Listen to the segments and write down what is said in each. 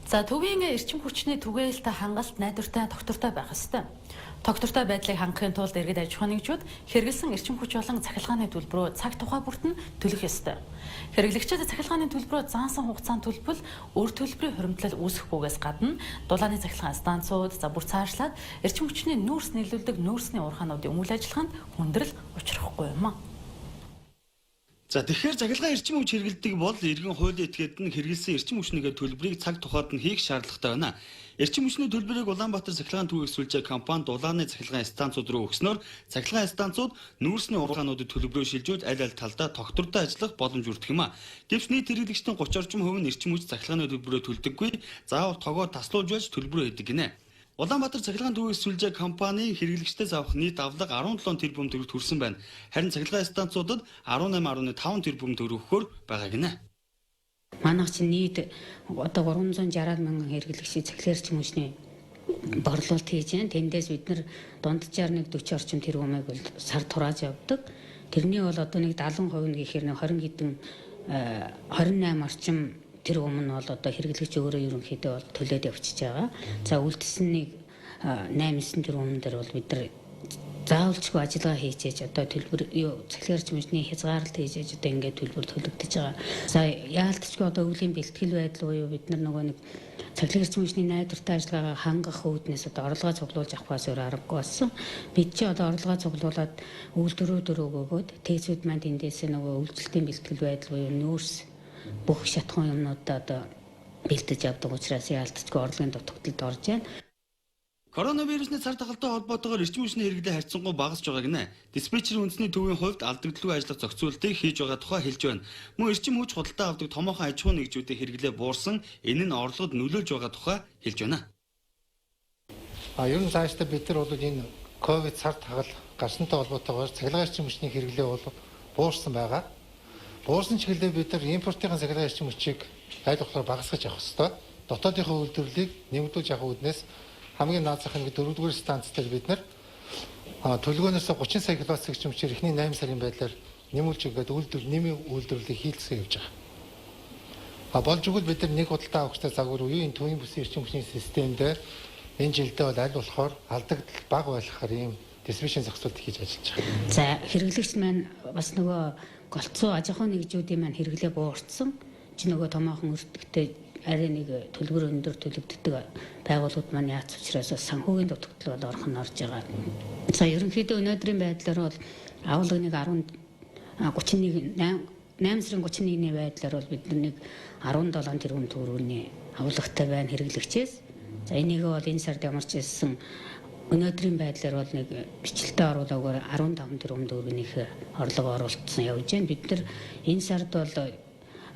За, төвийн эрчим хүчний түгээлт хангалт найдвартай, тогтвортой байх ёстой. Тогтвортой байдлыг хангахын тулд иргэд аж ахуйн нэгжүүд хэрэглэсэн эрчим хүч болон цахилгааны төлбөрөө цаг тухай бүрт нь төлөх ёстой. Хэрэглэгчид цахилгааны төлбөрөө заасан хугацаанд төлбөл өр төлбөрийн хуримтлал үүсэхгүйгээс гадна дулааны цахилгаан станцууд, за, бүр цаашлаад эрчим хүчний нүүрс нийлүүлдэг нүүрсний уурхаануудын үйл ажиллагаанд хүндрэл учрахгүй юм а. За, тэгэхээр цахилгаан эрчим хүч хэрэглэдэг бол иргэн хуулийн этгээд нь хэрэглэсэн эрчим хүчнийхээ төлбөрийг цаг тухайд нь хийх шаардлагатай байна. Эрчим хүчний төлбөрийг Улаанбаатар цахилгаан түгээх сүлжээ компани дулааны цахилгаан станцууд руу өгснөөр цахилгаан станцууд нүүрсний уурхаануудад төлбөрөө шилжүүлж аль аль талдаа тогтвортой ажиллах боломж бүрдэх юм а. Гэвч нийт хэрэглэгчдийн 30 орчим хувь нь эрчим хүч цахилгааны төлбөрөө төлдөггүй, заавал тогоо таслуулж байж төлбөрөө хийдэг гинэ. Улаанбаатар цахилгаан түгээх сүлжээ компани хэрэглэгчдээс авах нийт авлага 17 тэрбум төгрөгт хүрсэн байна. Харин цахилгаан станцуудад 18.5 тэрбум төгрөг өгөхөөр байгаа гинэ. Манайх чинь нийт одоо 360 мянган хэрэглэгчийн цахилгаан эрчим хүчний борлуулалт хийж байна. Тэндээс бид нар дунджаар нэг 40 орчим тэрбумыг бол сар хурааж явдаг. Тэрний бол одоо нэг 70% нь гэхээр нэг 20 хэдэн 28 орчим тэрбум нь бол одоо хэрэглэгч өөрөө ерөнхийдөө бол төлөөд явчихж байгаа. За, үлдсэн нэг 8 9 тэрбум дээр бол бид нар заавалчгүй ажиллагаа хийжээж одоо төлбөр юу цахилгаан эрчим хүчний хязгаарлалт хийжээж одоо ингээд төлбөр төлөгдөж байгаа. За, яалтчгүй одоо өвлийн бэлтгэл байдал буюу бид нар нөгөө нэг цахилгаан эрчим хүчний найдвартай ажиллагаагаа хангах үүднээс одоо орлогоо цуглуулж авахаас өөр аргагүй болсон. Бид чи одоо орлогоо цуглуулад үйлдвэрүүд өгөөд ТЭЦүүд маань тэндээсээ нөгөө үйлчлэлтийн бэлтгэл байдал буюу нүүрс бүх шатхуун юмнуудаа одоо бэлдэж явдаг учраас яалтчгүй орлогын дутагдалд орж байна. Коронавирусны цар тахалтай холбоотойгоор эрчим хүчний хэрэглээ харьцангуй багасж байгаа гинэ. Диспетчерийн үндэсний төвийн хувьд алдагдaltaгүй ажиллах зохицуултыг хийж байгаа тухай хэлж байна. Мөн эрчим хүч худалдаа авдаг томоохон аж ахуйн нэгжүүдийн хэрэглээ буурсан, энэ нь орлогод нөлөөлж байгаа тухай хэлж байна. А ер нь цаашдаа бид нар бол энэ ковид цар тахал гарсантай холбоотойгоор цахилгаан эрчим хүчний хэрэглээ бол буурсан байгаа. Буурсан ч гэлээ бид нар импортын цахилгаан эрчим хүчийг аль болохоор багасгаж авах ёстой. Дотоодынхоо үйлдвэрлэлийг нэмэгдүүлж авах үүднээс хамгийн наад зах нь дөрөвдүгээр станц дээр бид нар төлгөөнөөс 30 сая киловатт цаг эрчим хүчээр эхний 8 сарын байдлаар нэмүүлж өгөөд үйлдвэр нэмийн үйлдвэрлэлийг хийлгэсэн явж байгаа. А болж өгвөл бид нар нэг худалдаа авахтай загвар үеийн төвийн бүсийн эрчим хүчний системдээ энэ жилдээ бол аль болохоор алдагдал бага байхаар ийм диспетчерийн зохицуулалт хийж ажиллаж байгаа. За, хэрэглэгч маань бас нөгөө голцоо аж ахуйн нэгжүүдийн маань хэрэглээ буурсан. Чи нөгөө томоохон өртөгтэй арай нэг төлбөр өндөр төлөгддөг байгууллагууд маань яац учраас санхүүгийн дутагдал бол орох нь орж байгаа. За, ерөнхийдөө өнөөдрийн байдлаар бол агуулга нэг 10 31 8 сарын 31-ний байдлаар бол бид нэг 17 тэрбум төгрөгийн авлагатай байна хэрэглэгчээс. За, энийг бол энэ сард ямар ч хэлсэн өнөөдрийн байдлаар бол нэг бичлэлтээ оруулаагаар 15 тэрбум төгрөгийн орлого оруулсан явж байна. Бид нар энэ сард бол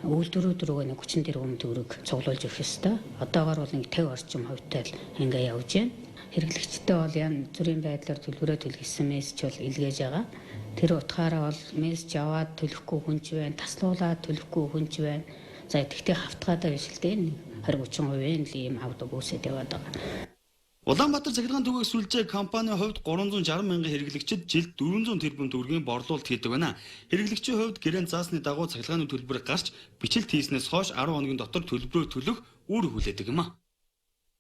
үйлдвэрүүд рүүгээ нэг 30 тэрбум төгрөг цуглуулж өгөх ёстой. Одоогоор бол нэг 50 орчим хувьтай л ингээ явж байна. Хэрэглэгчтэй бол янз бүрийн байдлаар төлбөрөө төлөх мессеж бол илгээж байгаа. Тэр утгаараа бол мессеж аваад төлөхгүй хүн ч байна, таслуулаад төлөхгүй хүн ч байна. За, тэгтээ хавтгаатай биш л дээ 20 30% л ийм авдаг үүсээд яваад байгаа. Улаанбаатар цахилгаан түгээх сүлжээ компанийн хувьд 360 мянган хэрэглэгчид жилд 400 тэрбум төгрөгийн борлуулалт хийдэг байна. Хэрэглэгчийн хувьд гэрээнд заасны дагуу цахилгааны төлбөр гарч бичлэлт хийснээс хойш 10 хоногийн дотор төлбөрөө төлөх үүрэг хүлээдэг юм а.